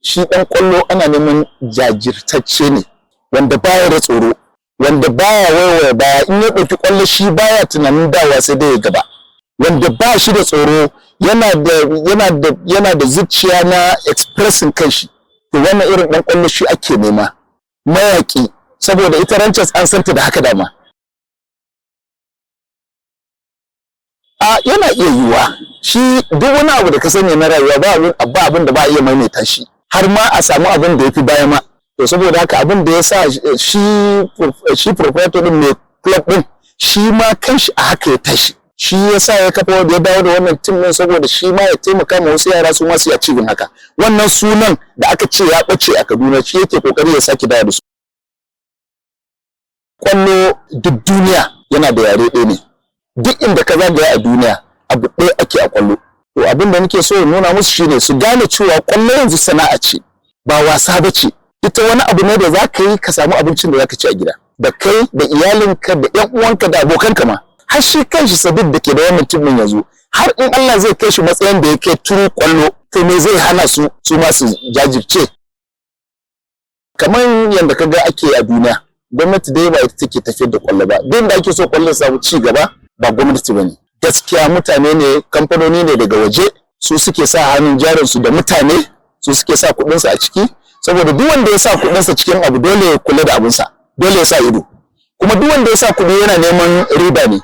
Shi ɗan ƙwallo ana neman jajirtacce ne, wanda baya da tsoro, wanda baya waiwaya baya. In ya ɗauki ƙwallo, shi baya tunanin dawa, sai dai ya gaba, wanda ba shi da tsoro, yana da zuciya na expressing kanshi. To, wannan irin ɗan ƙwallo shi ake nema, mayaƙi, saboda ita Ranchers an santa da haka dama. A yana iya yiwuwa. Shi duk wani abu da ka sani na rayuwa, ba abin da ba a iya maimaita shi, har ma a samu abin da ya fi baya ma. To, saboda haka abin da ya sa shi proprietor din, mai club din, shi ma kanshi a haka ya tashi. Shi ya sa ya kafa, ya dawo da wannan team din, saboda shi ma ya taimaka ma wasu yara su ma su yi achieving haka. Wannan sunan da aka ce ya bace a Kaduna, shi yake kokari ya sake dawo da su. Kwallo duk duniya yana da yare ɗaya ne. Duk inda ka zagaya a duniya, abu ɗaya ake a kwallo. To, abin da nake so in nuna musu shine su gane cewa kwallo yanzu sana'a ce, ba wasa ba ce. Ita wani abu ne da za ka yi ka samu abincin da za ka ci a gida, da kai da iyalinka da ƴan uwanka da abokanka ma. Har shi kanshi Sadiq da ke da wannan team yanzu, har in Allah zai kai shi matsayin da ya kai turu kwallo, to me zai hana su su ma su jajirce? Kamar yadda ka ga ake a duniya, gwamnati dai ba ita take tafiyar da kwallo ba. Duk da ake so kwallo samu ci gaba, ba gwamnati bane gaskiya. Mutane ne, kamfanoni ne daga waje, su suke sa hannun jarin su, da mutane su suke sa kuɗinsu a ciki. Saboda duk wanda ya sa kuɗinsa cikin abu, dole ya kula da abinsa, dole ya sa ido. Kuma duk wanda ya sa kuɗi yana neman riba ne.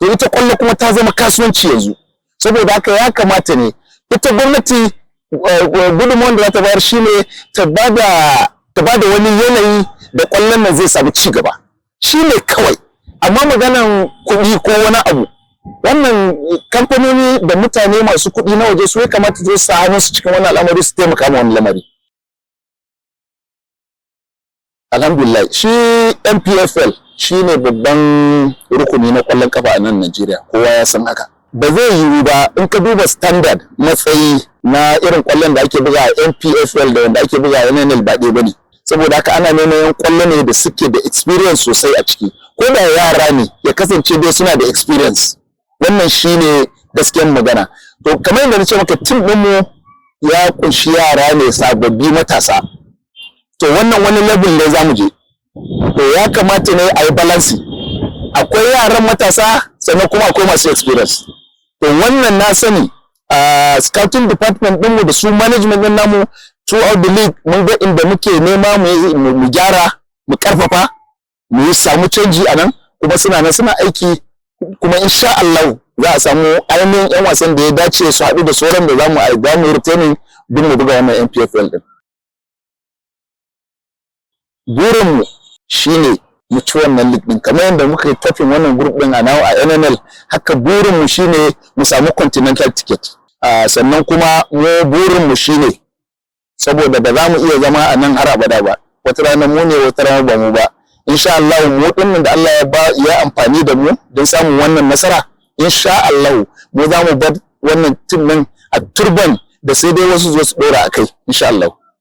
To, ita kwallo kuma ta zama kasuwanci yanzu. Saboda haka ya kamata ne ita gwamnati, gudunmawar da za ta bayar shine ta bada wani yanayi da kwallon nan zai samu ci gaba, shine kawai. Amma maganan kuɗi ko wani abu, wannan kamfanoni da mutane masu kuɗi na waje su ya kamata su sa hannunsu cikin wannan al'amari, su taimaka ma wani lamari. Alhamdulillah, shi NPFL shine babban rukuni na kwallon kafa a nan Najeriya, kowa ya san haka. Ba zai yiwu ba, in ka duba standard, matsayi na irin kwallon da ake buga a NPFL da wanda ake buga a NNL ba ɗaya bane. Saboda haka ana neman yan kwallo ne da suke da experience sosai a ciki. Ko da yara ne, ya kasance dai suna da experience. Wannan shine gaskiyar magana. To, kamar yadda na ce maka, team ɗinmu ya kunshi yara ne sababbi, matasa. To, wannan wani level ne zamu je. To, ya kamata ne a yi balance: akwai yaran matasa, sannan kuma akwai masu experience. To, wannan na sani a scouting department ɗinmu da su management ɗin namu, throughout the league mun ga inda muke nema mu gyara, mu karfafa, mu yi samu canji a nan. Kuma suna nan suna aiki, kuma insha Allah za a samu ainihin yan wasan da ya dace su haɗu da sauran da za mu retaining din mu buga wannan NPFL din. Burinmu shine mu ci wannan league din kamar yadda muka yi topping wannan group din a now a NNL. Haka burinmu shine mu samu continental ticket. Sannan kuma mu burinmu shine, saboda ba za mu iya zama a nan har abada ba, wata rana mu ne, wata rana ba mu ba. Insha Allah mu dinnan da Allah ya ba ya amfani da mu don samun wannan nasara, insha Allah mu za mu bar wannan team din a turban da sai dai wasu zo su dora akai, insha Allah.